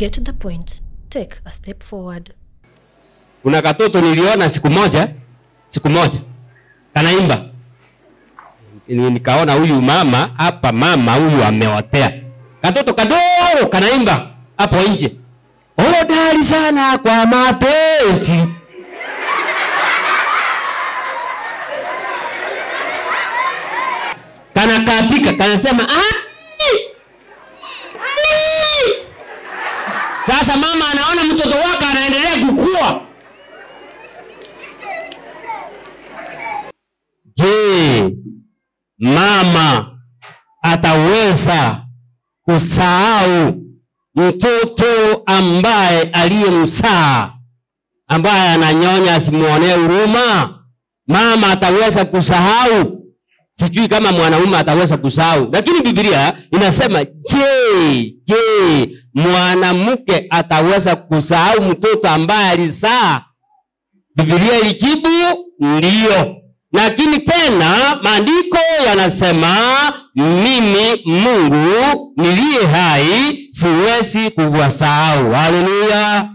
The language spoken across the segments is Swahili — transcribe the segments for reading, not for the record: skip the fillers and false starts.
Get the point. Take a step forward. Kuna katoto niliona siku moja kanaimba. Nikaona huyu mama hapa, mama huyu ameotea. Katoto kadogo kanaimba hapo nje. Hodari sana kwa mapenzi. Kanakatika, kanasema ah. Sasa mama anaona mtoto wake anaendelea kukua. Je, mama ataweza kusahau mtoto ambaye aliyemzaa, ambaye ananyonya asimuonee huruma? Mama ataweza kusahau? Sijui kama mwanaume ataweza kusahau. Lakini Biblia inasema, je, mwanamke ataweza kusahau mtoto ambaye alizaa? Biblia ilijibu ndio. Lakini tena maandiko yanasema, mimi Mungu niliye hai siwezi kuwasahau. Haleluya.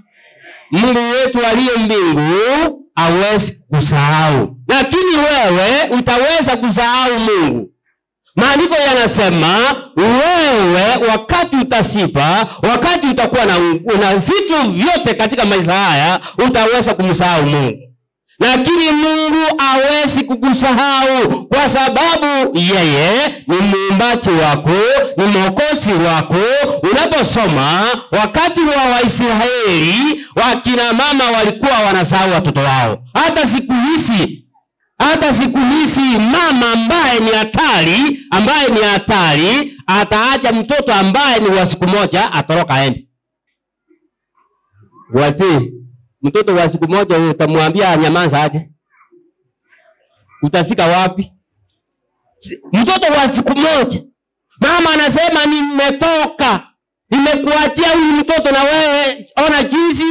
Mungu wetu aliye mbingu hawezi kusahau. Lakini wewe utaweza kusahau Mungu. Maandiko yanasema wewe wakati utasipa, wakati utakuwa na vitu vyote katika maisha haya, utaweza kumsahau Mungu. Lakini Mungu hawezi kukusahau, kwa sababu yeye ni muumbaji wako, ni mwokozi wako. Unaposoma wakati wa Waisraeli, wakina mama walikuwa wanasahau watoto wao. Hata siku hizi mama ambaye ni hatari, ataacha mtoto ambaye ni wa siku moja atoroka aende. Wazee, mtoto wa siku moja utamwambia anyamaza aje? Utasika wapi? Mtoto wa siku moja, mama anasema nimetoka, nimekuachia huyu mtoto na wewe ona jinsi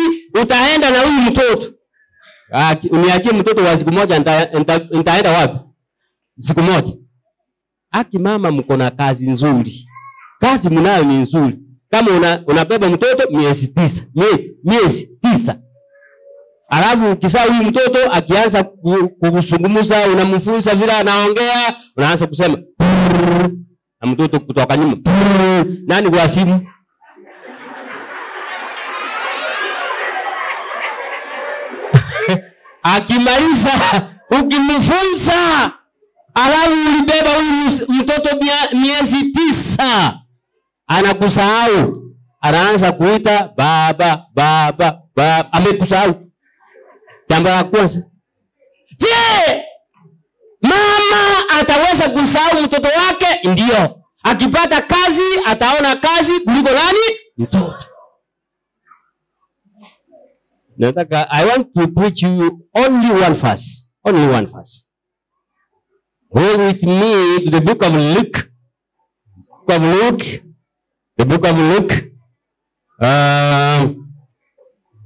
utaenda na huyu mtoto. Uniachie mtoto wa siku moja, nitaenda wapi? Siku moja. Aki mama, mko na kazi nzuri. Kazi mnayo ni nzuri. Kama unabeba mtoto miezi 9, miezi 9. Alafu ukizaa huyu mtoto akianza kuzungumza, unamfunza vile anaongea, unaanza kusema na mtoto kutoka nyuma. Nani kwa simu? Akimaliza ukimfunza, alafu ulibeba huyu mtoto miezi 9, anakusahau. Anaanza kuita baba, baba, baba. Amekusahau. Jambo la kwanza. Je, mama ataweza kusahau mtoto wake? Ndio. Akipata kazi ataona kazi kuliko nani? Mtoto. Nataka, I want to preach you only one verse. Only one verse. Go with me to the book of Luke. Book of Luke. The book of Luke.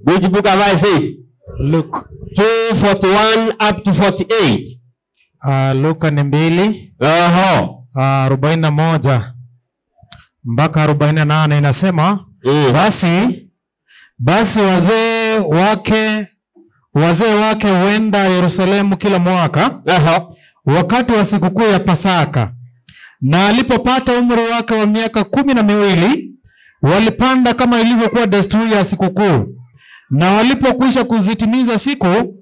Which book have I said? Luke 2:41 up to 48. Luka ni 2. 41 mpaka 48 inasema, basi wazee wake huenda Yerusalemu kila mwaka wakati wa sikukuu ya Pasaka. Na alipopata umri wake wa miaka 12, walipanda kama ilivyokuwa desturi ya sikukuu. Na walipokwisha kuzitimiza siku,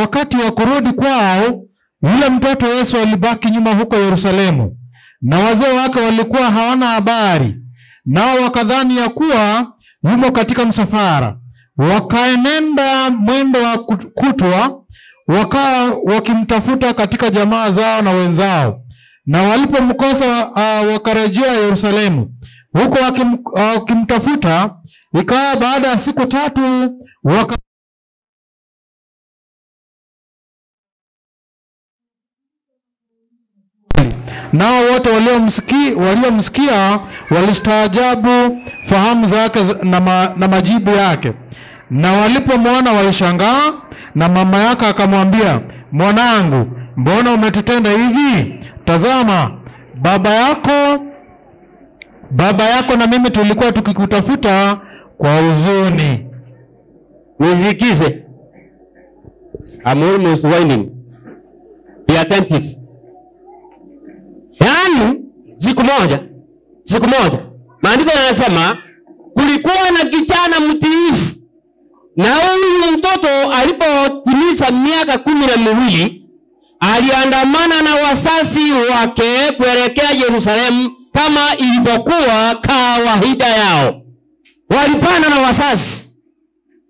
wakati wa kurudi kwao, yule mtoto Yesu alibaki nyuma huko Yerusalemu. Na wazee wake walikuwa hawana habari, nao wakadhani ya kuwa yumo katika msafara. Wakaenenda mwendo wa kutwa, wakawa wakimtafuta katika jamaa zao na wenzao. Na walipomkosa wakarejea Yerusalemu, huko wakimtafuta. Ikawa baada ya siku 3 nao wote waliomsikia walistaajabu fahamu zake na majibu yake. Na walipomwona walishangaa, na mama yake akamwambia, mwanangu, mbona umetutenda hivi? Tazama, baba yako na mimi tulikuwa tukikutafuta kwa huzuni. Nisikize. I'm almost winding. Be attentive. Yaani siku moja maandiko yanasema kulikuwa na kijana mtiifu, na huyu mtoto alipotimiza miaka 12 aliandamana na wazazi wake kuelekea Yerusalemu kama ilivyokuwa kawaida yao. Walipanda na wazazi.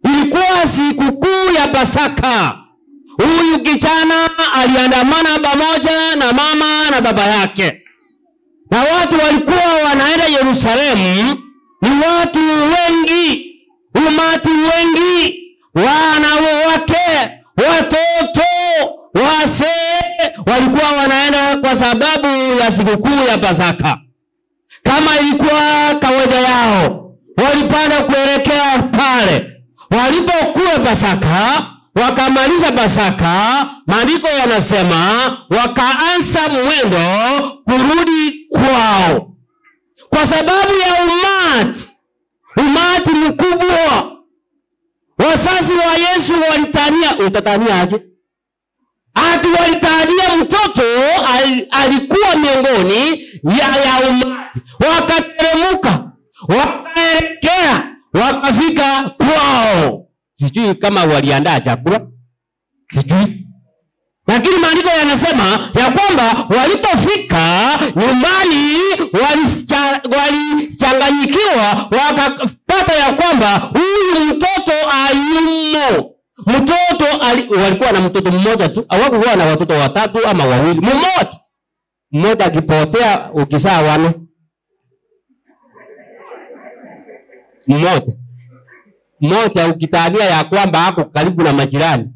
Ilikuwa sikukuu ya Pasaka. Huyu kijana aliandamana pamoja na mama na baba yake. Na watu walikuwa wanaenda Yerusalemu ni watu wengi, umati wengi, wanawake, watoto, wazee walikuwa wanaenda kwa sababu ya sikukuu ya Pasaka. Kama ilikuwa kawaida yao, walipanda kuelekea pale. Walipokuwa Pasaka, wakamaliza Pasaka, maandiko yanasema wakaanza mwendo kurudi kwao. Kwa sababu ya umati mkubwa, wazazi wa Yesu walitania. Utatania aje? Ati walitania mtoto alikuwa miongoni ya umati. Wakateremuka, wakaelekea, wakafika kwao. Sijui kama waliandaa chakula, sijui. Lakini maandiko yanasema ya kwamba walipofika nyumbani walichanganyikiwa, wakapata ya kwamba huyu mtoto hayumo. Mtoto walikuwa na mtoto mmoja tu, hawakuwa na watoto watatu ama wawili, mmoja. Mmoja akipotea ukizaa wane. Mmoja ukitania ya kwamba hako karibu na majirani,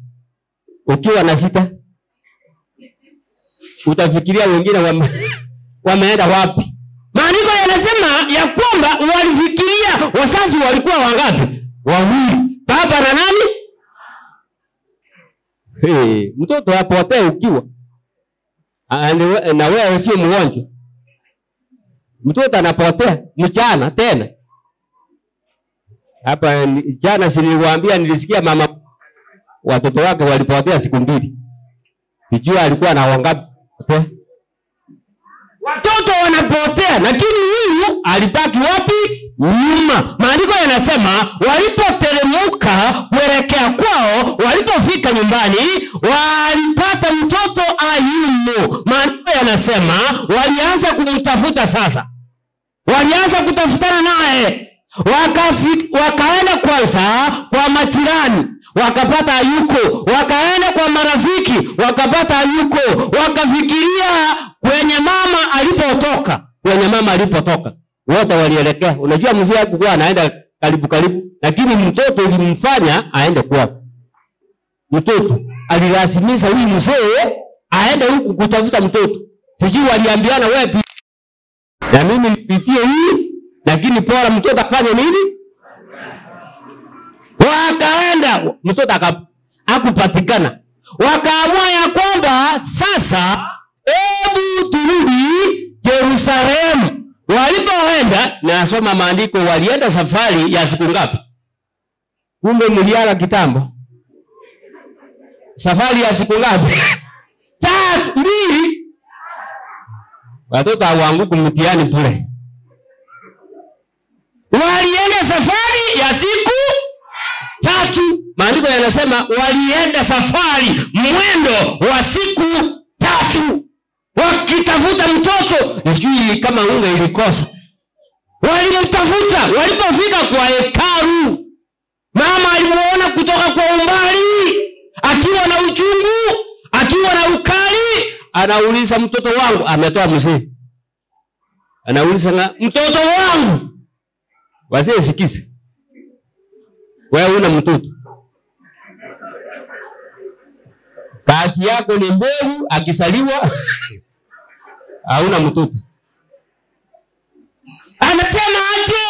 ukiwa na 6 utafikiria wengine wameenda wapi. Maandiko yanasema ya kwamba walifikiria wazazi walikuwa wangapi? Wawili, baba na nani? Hey, mtoto apotee ukiwa na wewe sio mgonjwa. Mtoto anapotea mchana tena. Hapa jana niliwaambia, nilisikia mama watoto wake walipotea siku 2. Sijui alikuwa na wangapi. Watoto wanapotea, lakini huyu alibaki wapi? Nyuma. Maandiko yanasema walipoteremka kuelekea kwao, walipofika nyumbani walipata mtoto ayumo. Maandiko yanasema walianza kumtafuta sasa. Walianza kutafutana naye. Wakaenda kwanza kwa majirani, wakapata hayuko. Wakaenda kwa marafiki, wakapata hayuko. Wakafikiria kwenye mama alipotoka, kwenye mama alipotoka. Wote walielekea. Unajua mzee hakuwa anaenda karibu karibu, lakini mtoto ilimfanya aende kwao. Mtoto alilazimisha huyu mzee aende huku kutafuta mtoto. Sijui waliambiana wewe na mimi nipitie hii, lakini bora mtoto afanye nini? Wakaenda, mtoto hakupatikana. Wakaamua ya kwamba sasa hebu turudi Yerusalemu. Walipoenda, nasoma maandiko, walienda safari ya siku ngapi? Kumbe mliala kitambo. Safari ya siku ngapi? 3, 2. Watoto hawaanguki mtihani bure. Walienda safari ya siku 3. Maandiko yanasema walienda safari mwendo wa siku 3 wakitafuta mtoto. Sijui kama unga ilikosa. Walimtafuta. Walipofika kwa hekalu, mama alimuona kutoka kwa umbali, akiwa na uchungu, akiwa na ukali. Anauliza, mtoto wangu. Ametoa mzee. Anauliza, mtoto wangu. Wazee sikize. Wewe una mtoto. Kazi yako ni mbegu, akisaliwa hauna mtoto. Anasema aje,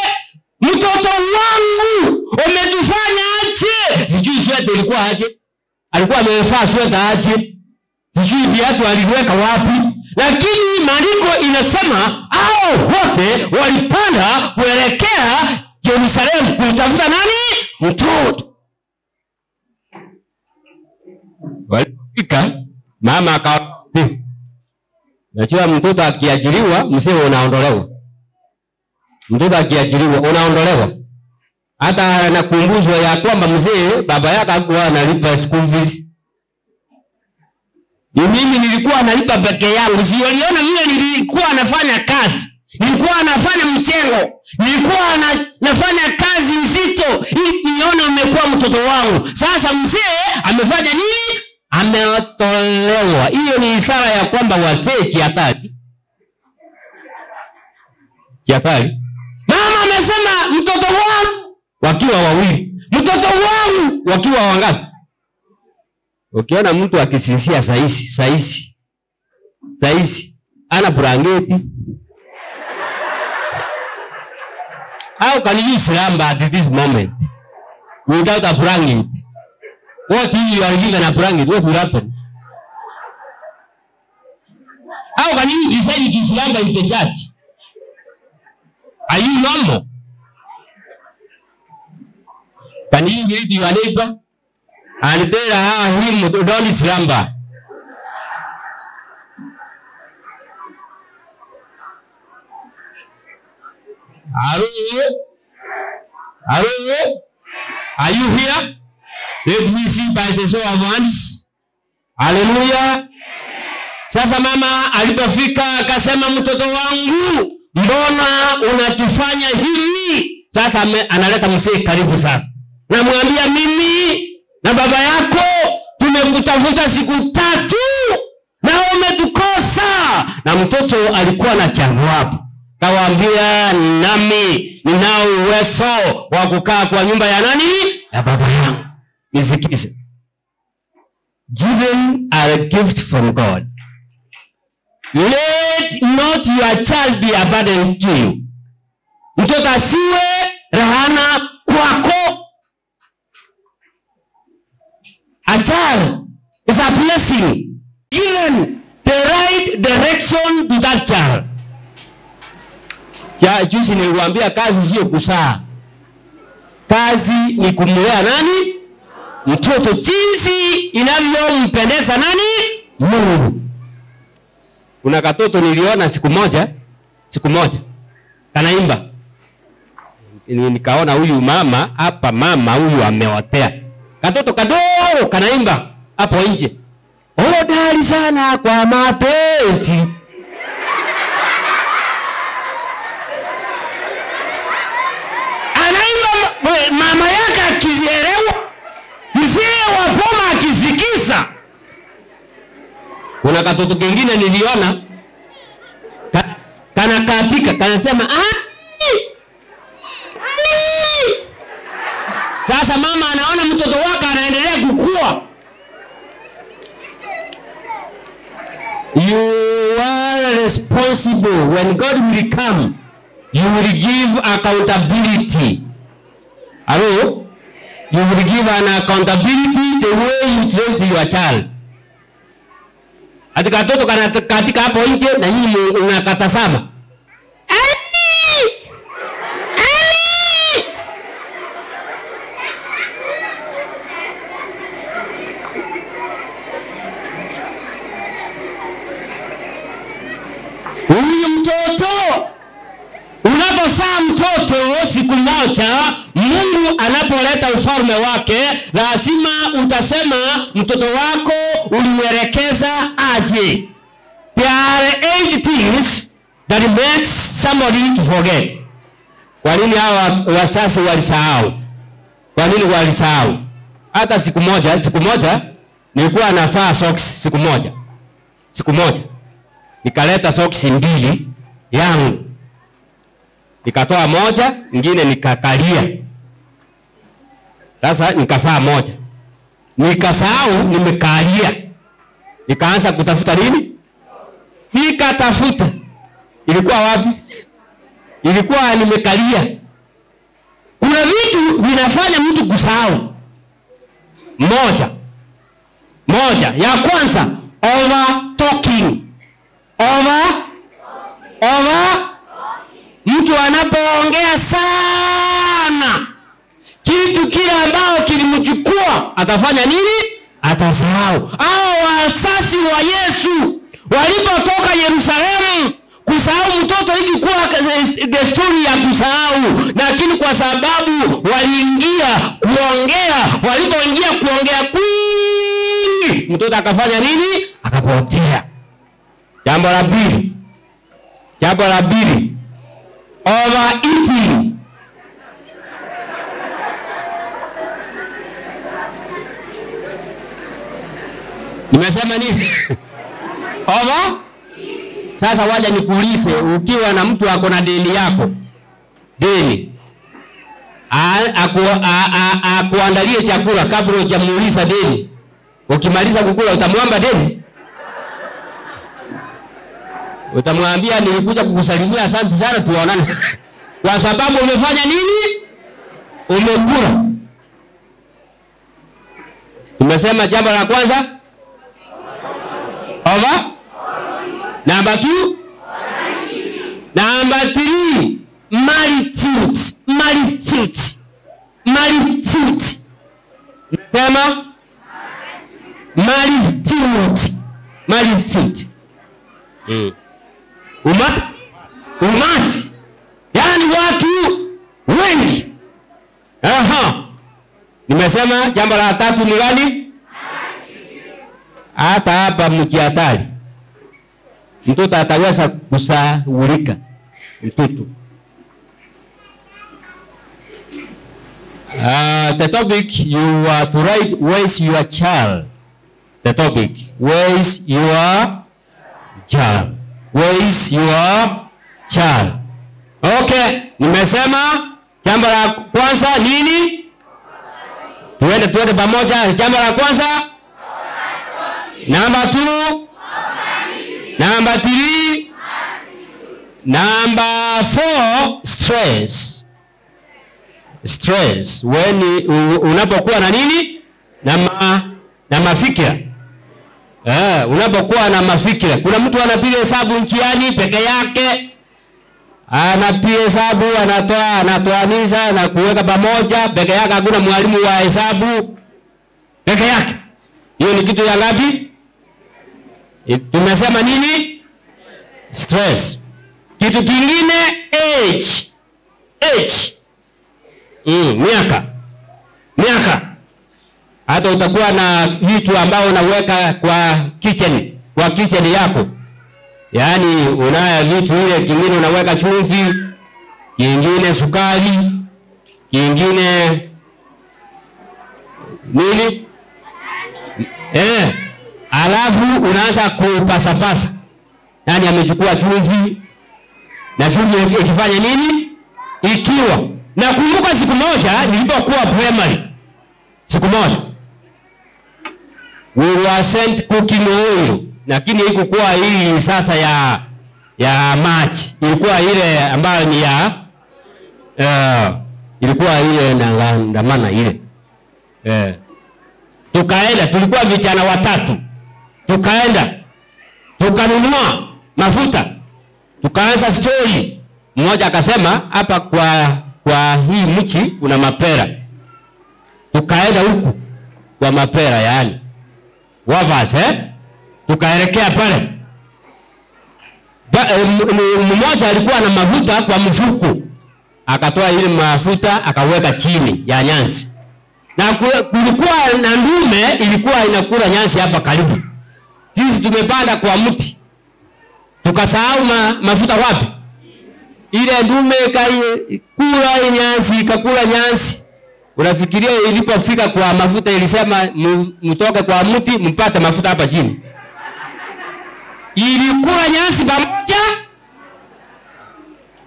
mtoto wangu umetufanya aje? Sijui sweta ilikuwa aje. Alikuwa amevaa sweta aje? Sijui viatu aliweka wapi. Lakini maandiko inasema hao wote walipanda kuelekea Yerusalemu kutafuta Mtoto. Walipofika mama akawa, najua mtoto akiajiriwa mzee unaondolewa. Mtoto akiajiriwa unaondolewa. Hata anakumbuzwa ya kwamba mzee baba yake hakuwa analipa school fees. Ni mimi nilikuwa nalipa peke yangu. Si uliona vile nilikuwa nafanya kazi. Nilikuwa nafanya mchengo. Nilikuwa nafanya kazi nzito ili nione umekuwa mtoto wangu. Sasa mzee amefanya nini? Ametolewa. Hiyo ni ishara ya kwamba wazee jihatari. Jihatari. Mama amesema mtoto wangu wakiwa wawili. Mtoto wangu wakiwa wangapi? Ukiona mtu akisinzia saisi ana blanketi. How can you slumber at this moment without a blanket? What if you are given a blanket? What will happen? How can you decide to slumber in the church? Are you normal? Can you greet your neighbor and tell him don't slumber? Are you here? Let me see by the show of hands. Hallelujah. Sasa mama alipofika akasema, mtoto wangu, mbona unatufanya hivi? Sasa analeta mzee karibu sasa. Namwambia mimi na baba yako tumekutafuta siku 3 na umetukosa. Na mtoto alikuwa na jawabu. Kawaambia, nami ninao uwezo wa kukaa kwa nyumba ya nani? Ya baba yangu. Nisikize. Children are a gift from God. Let not your child be a burden to you. Mtoto asiwe rahana kwako. A child is a blessing. Given the right direction to that child. Juzi niliwaambia kazi sio kusaa. Kazi ni kumlea nani? Mtoto jinsi inavyompendeza nani? Mungu. Kuna katoto niliona siku moja kanaimba. Nikaona huyu mama hapa, mama huyu ameotea. Katoto kadogo kanaimba hapo nje. Hodari sana kwa mapenzi. Anaimba mama yake akizielewa, mzee wa boma akisikiza. Kuna katoto kingine niliona kana katika, kanasema Sasa mama anaona mtoto wake anaendelea kukua. You are responsible. When God will come, you will give accountability. Hello? You will give an accountability the way you train your child. Ati katoto katika hapo nje na nyinyi mnakatasama. Huyu mtoto, unapozaa mtoto siku moja, Mungu anapoleta ufalme wake, lazima utasema mtoto wako ulimwelekeza aje. There are 8 things that makes somebody to forget. Kwa nini hawa wazazi walisahau? Kwa nini walisahau? Hata siku moja nilikuwa navaa socks siku moja. Nikaleta socks 2 yangu. Nikatoa moja, nyingine nikakalia. Sasa nikavaa moja. Nikasahau nimekalia. Nikaanza kutafuta nini? Nikatafuta. Ilikuwa wapi? Ilikuwa nimekalia. Kuna vitu vinafanya mtu kusahau. Moja, ya kwanza, over talking. Over mtu anapoongea sana, kila Kitu kile ambao kilimchukua atafanya nini? Atasahau. Hao wasasi wa Yesu walipotoka Yerusalemu, kusahau mtoto ilikuwa desturi ya kusahau, lakini kwa sababu waliingia kuongea, walipoingia kuongea kwingi, mtoto akafanya nini? Akapotea. Jambo la pili. Jambo la pili. Overeating. Nimesema nini? Over? Sasa waja nikuulize, ukiwa na mtu ako na deni yako, deni, akuandalie chakula kabla hujamuuliza deni, ukimaliza kukula utamwomba deni? Utamwambia nilikuja kukusalimia, asante sana, tuonane. Kwa sababu umefanya nini? Umekula. Tumesema jambo la kwanza over. Number 2. Number 3, multitude. Multitude. Multitude. Sema multitude. Multitude. Umati. Yaani watu wengi. Aha. Nimesema jambo la tatu ni gani? Hata hapa mjihatari. Mtoto ataweza kusahaulika. Mtoto. The topic you are to write, where is your child? The topic, where is your child? Where is your child? Okay, nimesema jambo la kwanza nini? Tuende pamoja. Jambo la kwanza. Number 2. Number 3. Number 4, stress. Stress. When unapokuwa na nini? Na mafikira. Unapokuwa na mafikira. Kuna mtu anapiga hesabu njiani peke yake. Anapiga hesabu, anatoa, anatoanisha na kuweka pamoja peke yake, hakuna mwalimu wa hesabu. Peke yake. Hiyo ni kitu ya ngapi? Tumesema nini? Stress. Kitu kingine age. Age. Miaka. Miaka. Hata utakuwa na vitu ambao unaweka kwa kitchen, kwa kitchen yako. Yaani unaya vitu ile kingine unaweka chumvi, kingine sukari, kingine nini? Alafu unaanza kupasapasa. Nani amechukua chumvi? Na chumvi ikifanya nini? Ikiwa. Na kumbuka siku moja nilipokuwa primary. Siku moja we were sent cooking oil. Lakini haikuwa hii sasa ya maji. Ilikuwa ile ambayo ni ya ilikuwa ile ndamana ile. Tukaenda, tulikuwa vijana watatu. Tukaenda, tukanunua mafuta. Tukaanza story. Mmoja akasema hapa kwa hii mchi kuna mapera. Tukaenda huku kwa mapera, yaani wavas, Tukaelekea pale. Mmoja alikuwa na mafuta kwa mfuko. Akatoa ile mafuta akaweka chini ya nyasi. Na kulikuwa na ndume ilikuwa inakula nyasi hapa karibu. Sisi tumepanda kwa mti. Tukasahau mafuta wapi? Ile ndume ikakula nyasi, ikakula nyasi. Unafikiria ilipofika kwa mafuta ilisema mtoke kwa mti mpate mafuta hapa chini. Ilikula nyasi pamoja.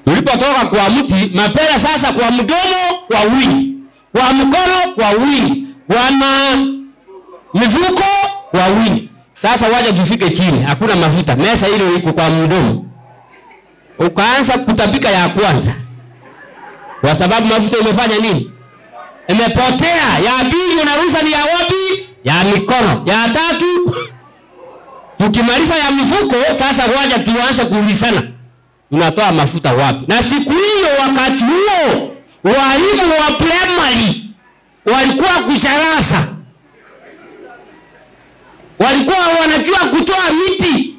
Ulipotoka kwa mti, mapera sasa kwa mdomo kwa wingi, kwa mkono kwa wingi, kwa mifuko kwa wingi. Sasa waje tufike chini, hakuna mafuta. Mesa ile iko kwa mdomo. Ukaanza kutapika ya kwanza. Kwa sababu mafuta imefanya nini? Imepotea. Ya pili unaruhusa ni ya wapi? Ya mikono. Ya tatu tukimaliza ya mifuko, sasa waje tuanze kuulizana. Unatoa mafuta wapi? Na siku hiyo wakati huo walimu wa primary walikuwa kucharasa, walikuwa wanajua kutoa miti.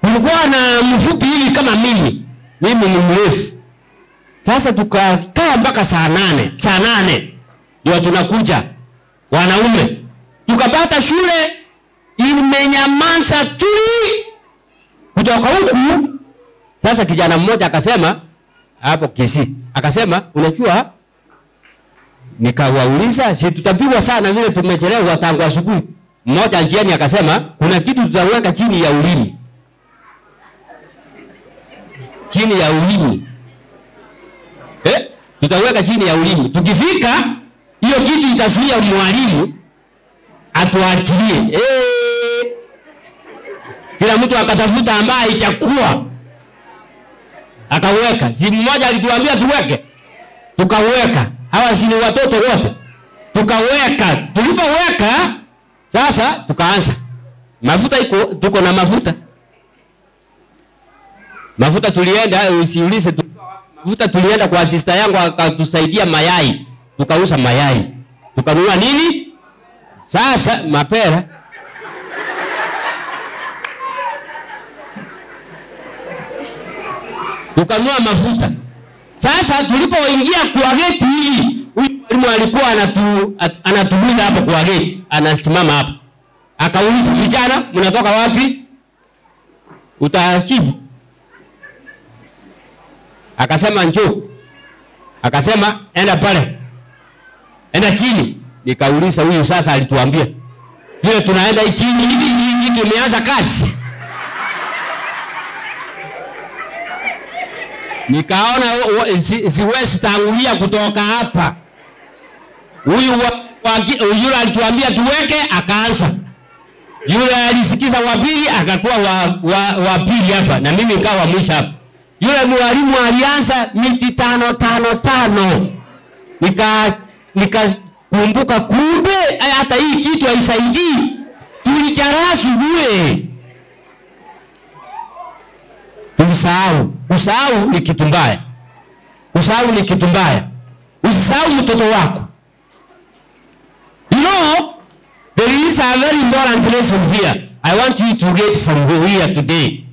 Kulikuwa na mfupi hivi kama mimi, mimi ni mrefu. Sasa tukakaa mpaka saa 8, saa 8 ndio tunakuja wanaume. Tukapata shule imenyamaza tu kutoka huku. Sasa kijana mmoja akasema hapo Kisii, akasema unajua, nikawauliza si tutapigwa sana vile tumechelewa tangu asubuhi. Mmoja njiani akasema kuna kitu tutaweka chini ya ulimi. Chini ya ulimi. Tutaweka chini ya ulimi. Tukifika hiyo kitu itazuia mwalimu atuachilie. Kila mtu akatafuta ambaye ichakuwa akaweka. Si mmoja alituambia tuweke, tukaweka. Hawa si ni watoto wote, tukaweka. Tulipoweka sasa tukaanza mafuta iko, tuko na mafuta. Mafuta tulienda, usiulize mafuta tulienda kwa sister yangu akatusaidia mayai, tukauza mayai. Tukanunua nini? Sasa mapera. Tukanunua mafuta. Sasa tulipoingia kwa geti hii, huyu mwalimu alikuwa anatulinda hapo kwa geti, anasimama hapo. Akauliza, vijana mnatoka wapi? Utajibu. Akasema njoo. Akasema enda pale, enda chini. Nikauliza huyu sasa alituambia vile tunaenda chini hivi hivi tumeanza kazi. Nikaona siwezi tangulia kutoka hapa. Huyu yule alituambia tuweke, akaanza. Yule alisikiza wa pili akakuwa wa pili hapa, na mimi nikawa mwisho hapa. Yule mwalimu alianza miti 5 5 5. Nikakumbuka kumbe hata hii kitu haisaidii. Tulicharasu bure. Tulisahau. Usahau ni kitu mbaya. Usahau ni kitu mbaya. Usisahau mtoto wako. You know, there is a very important lesson here. I want you to get from here today.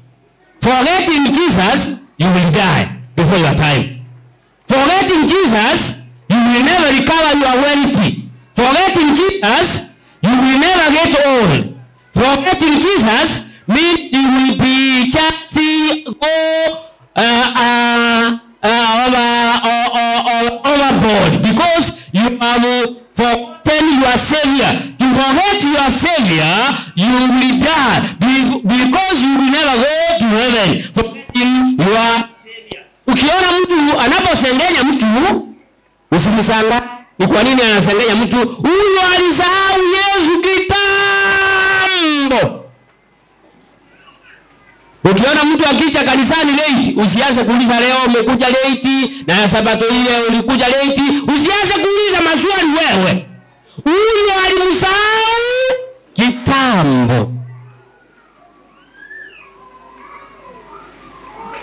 Forgetting Jesus, you will die before your time. Forgetting Jesus, you will never recover your wealth. Forgetting Jesus, you will never get old. Forgetting Jesus means you will be just overboard, because you have forgotten your Savior. To forget your Savior, you will die, because you will never go to heaven. Forgetting your Savior. Ukiona mtu anaposengenya mtu, usimshangae. Ni kwa nini anasengenya mtu? Huyu alisahau Yesu kitambo. Ukiona mtu akija kanisani late, usianze kuuliza leo umekuja late na sabato ile ulikuja late. Usianze kuuliza maswali wewe. Huyu alimsahau kitambo.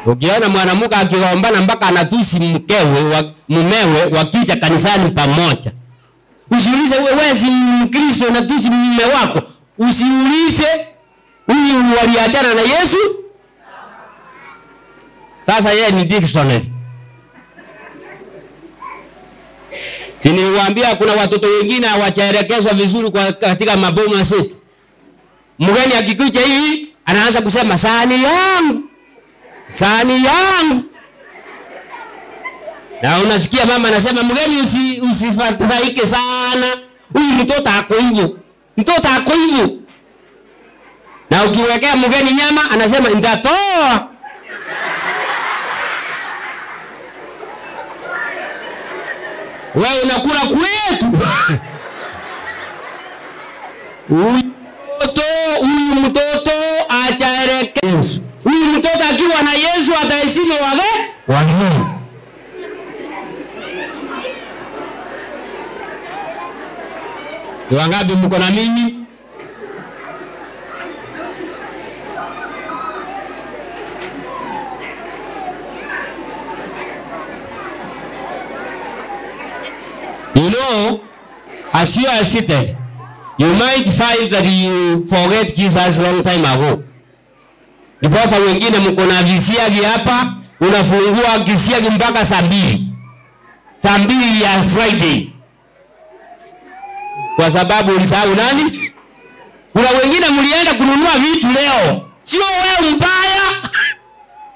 Ukiona mwanamke akigombana mpaka anatusi mkewe, mumewe wakija kanisani pamoja, usiulize wewe si Mkristo unatusi mume wako. Usiulize huyu waliachana na Yesu. Sasa yeye ni dictionary. Si niliwaambia kuna watoto wengine hawachaelekezwa vizuri kwa katika maboma zetu. Mgeni akikuja hivi anaanza kusema sahani yangu, sahani yangu. Na unasikia mama anasema mgeni usifadhaike sana. Huyu mtoto ako hivyo. Mtoto ako hivyo. Na ukiwekea mgeni nyama anasema nitatoa. Wewe unakula kwetu. Huyu mtoto achaeleke Yesu. Huyu mtoto akiwa na Yesu ataheshimu wageni. Ni wangapi mko na mimi? You know, As you are seated, you might find that you forget Jesus long time ago. Ndiposa wengine mko na visiagi hapa, unafungua kisiagi mpaka saa 2. Saa 2 ya Friday. Kwa sababu ulisahau nani? Kuna wengine mlienda kununua vitu leo. Sio wewe mbaya.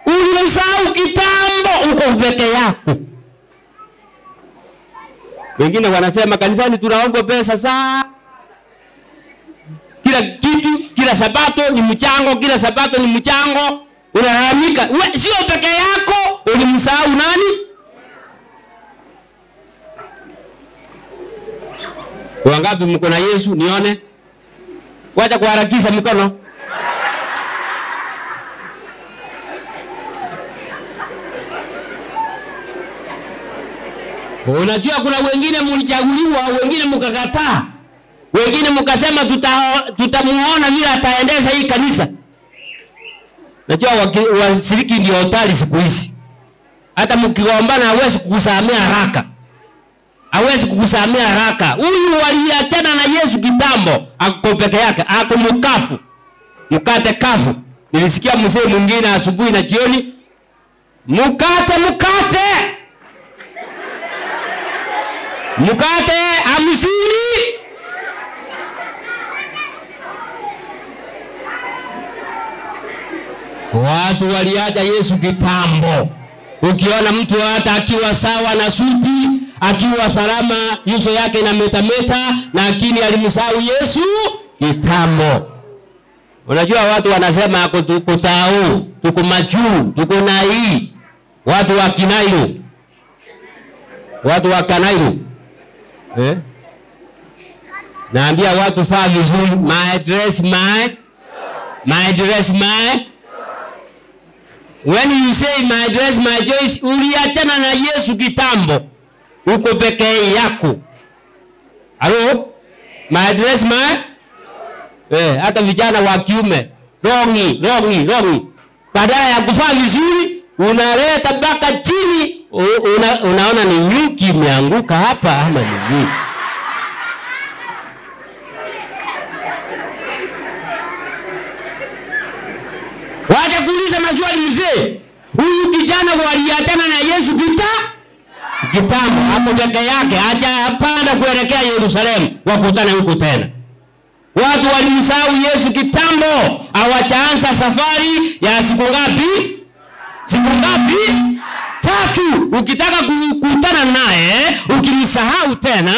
Ulimsahau kitambo, uko peke yako. Wengine wanasema kanisani tunaomba pesa sana. Kila kitu, kila sabato ni mchango, kila sabato ni mchango. Unalalamika. Sio peke yako, ulimsahau nani? Wangapi mko na Yesu nione? Wacha kuharakisha mikono. Unajua kuna wengine mlichaguliwa, wengine mkakataa. Wengine mkasema tutamuona vile ataendesha hii kanisa. Najua washiriki ndio hatari siku hizi. Hata mkigombana hawezi kukusamea haraka. Hawezi kukusamea haraka. Huyu waliachana na Yesu kitambo, ako peke yake, ako mkafu. Mkate kafu. Nilisikia mzee mwingine asubuhi na jioni, mkate mkate. Mkate 50. Watu waliacha Yesu kitambo. Ukiona mtu hata akiwa sawa na suti, akiwa salama, nyuso yake ina metameta, lakini alimsahau Yesu kitambo. Unajua watu wanasema tuko tao, tuko majuu, tuko na hii. Watu wa Kinairu. Watu wa Kanairu. Eh? Naambia watu faa vizuri, my dress my dress my. When you say my dress my choice, uliachana na Yesu kitambo. Uko peke yako. Halo? My dress my hata vijana wa kiume, rongi rongi rongi. Badala ya kuvaa vizuri, unaleta mpaka chini, unaona ni nyuki imeanguka hapa ama ni nini? Wacha kuuliza maswali mzee. Huyu kijana waliachana na Yesu kitambo, hapo peke yake, hajapanda kuelekea Yerusalemu, wakutane huko tena. Watu walimsahau Yesu kitambo, hawachaanza safari ya siku ngapi? Siku ngapi? 3. Ukitaka kukutana naye, ukimsahau tena,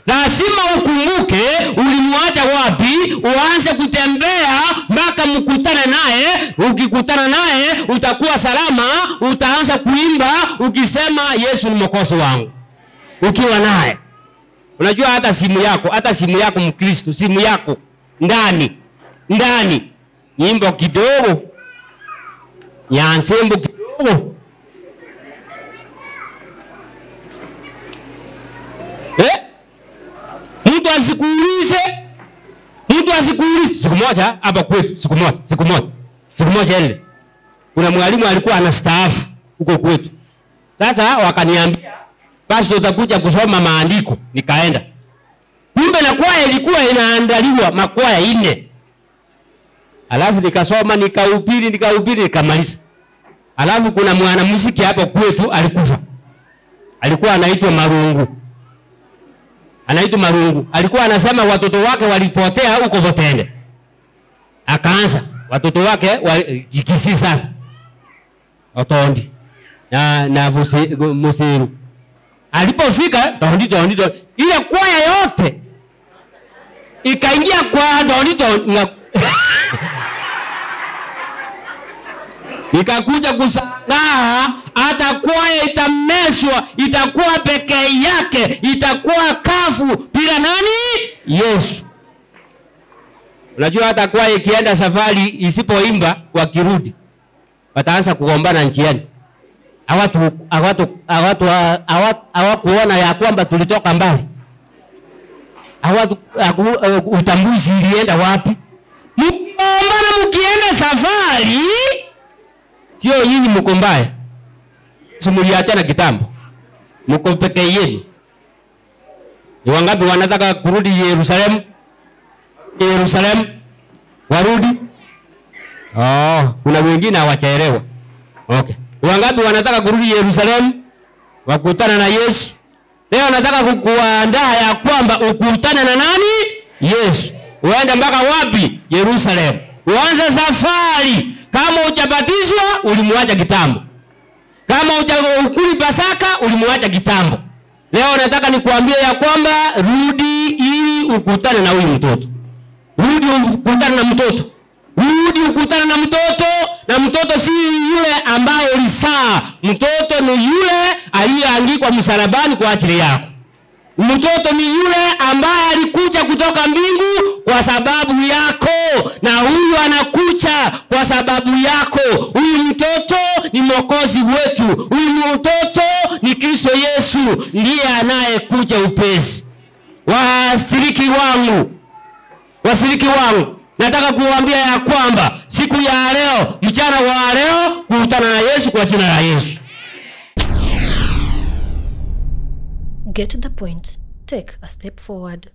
lazima ukumbuke ulimwacha wapi, uanze kutembea mpaka mkutane naye. Ukikutana naye utakuwa salama, utaanza kuimba ukisema Yesu ni Mwokozi wangu. Ukiwa naye. Unajua hata simu yako, hata simu yako Mkristo, simu yako ndani, ndani nyimbo kidogo, nyansembo kidogo. Mtu asikuulize, mtu asikuulize. Siku moja hapa kwetu, siku moja ile, kuna mwalimu alikuwa anastaafu huko kwetu. Sasa wakaniambia, basi utakuja kusoma maandiko. Nikaenda. Kumbe na kwaya ilikuwa inaandaliwa makwaya 4. Alafu nikasoma, nikahubiri, nikamaliza. Alafu kuna mwanamuziki hapo kwetu alikufa. Alikuwa anaitwa Marungu. Anaitwa Marungu. Alikuwa anasema watoto wake walipotea huko Votende. Akaanza watoto wake Kisii sasa. Otondi na Musiru. Alipofika tondi tondi ile kwaya yote ikaingia kwa tondi tondi. Nikakuja kushangaa hata kwaya itameswa, itakuwa peke yake, itakuwa kafu bila nani? Yesu. Unajua hata kwaya ikienda safari isipoimba, wakirudi wataanza kugombana njiani. Hawakuona ya kwamba tulitoka mbali. Utambuzi ilienda wapi? Mkigombana mkienda safari, sio nyinyi mko mbaya. Si mliachana kitambo. Mko peke yenu. Ni wangapi wanataka kurudi Yerusalemu? Yerusalemu warudi? Oh, kuna wengine hawachaelewa. Okay. Ni wangapi wanataka kurudi Yerusalemu wakutana na Yesu? Leo nataka kukuandaa ya kwamba ukutane na nani? Yesu. Uende mpaka wapi? Yerusalemu. Uanze safari. Kama hujabatizwa ulimwacha kitambo. Kama hujakuli Pasaka ulimwacha kitambo. Leo nataka nikuambie ya kwamba rudi ili ukutane na huyu mtoto. Rudi ukutane na mtoto. Rudi ukutane na mtoto. Na mtoto si yule ambaye ulisaa. Mtoto ni yule aliyeangikwa msalabani kwa ajili yako. Mtoto ni yule ambaye alikuja kutoka mbingu kwa sababu yako, na huyu anakuja kwa sababu yako. Huyu mtoto ni Mwokozi wetu. Huyu mtoto ni Kristo Yesu, ndiye anayekuja upesi. Washiriki wangu, nataka kuwaambia ya kwamba siku ya leo, mchana wa leo, kukutana na Yesu kwa jina la Yesu. Get the point. Take a step forward.